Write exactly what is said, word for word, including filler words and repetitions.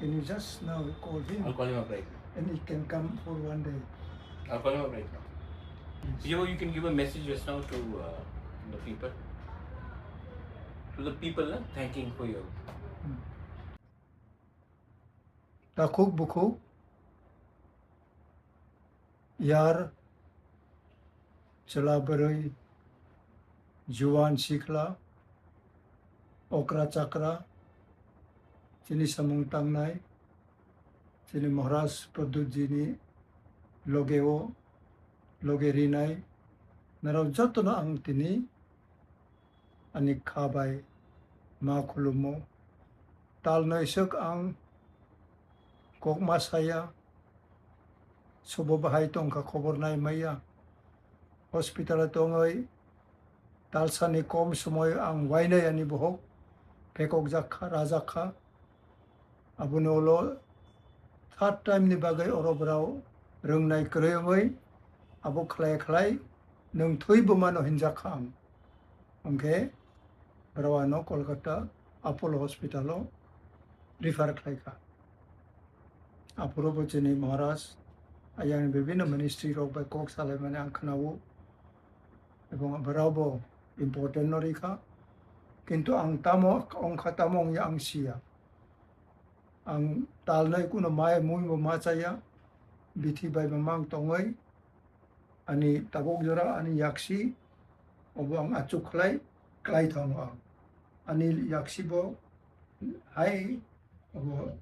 Can you just now call him? I'll call him up right now. And he can come for one day. I'll call him up right now. Yes. You, you can give a message just now to uh, the people. To the people, uh, thanking for your. Hmm. Takhuk bukhuk, yar, chwla bwrwi, juwan sikla, okra chakra, chini samung tangnai, chini Maharaj Pradyutjini logeo, loge rinai, norok jotono ang tini ani kha bai ma khulumo. Tal noisok ang kok ma saya, sobo bahai tongkha khobor nai maya. Hospital o tongoi talsani kom somoy ang wainai ani bohok pekok jakha, rajak kha. Aboni ulo third time ni bagwi oro borao rwngnai kwrwi wngwi abo khlai khlai nwng thwi bumano hinjak kha ang. Hwnkhe borao ano Kolkata Apollo Hospital o refer khlai kha. Aphuru bo chini Maharaj ayang bibhinno ministry rok bai kok salaimani ang khwnao. Ebong borao bo important no rikha. Kintu ang tamo wngkha tamo wngya ang siya. Ang talnai kuno mai mui bo ma chaya, bithi bai bo mang tongoi, ani tabuk jora ani yaksi, obo ang achuk khlai, klai thango ang. Ani yaksi bo hai, obo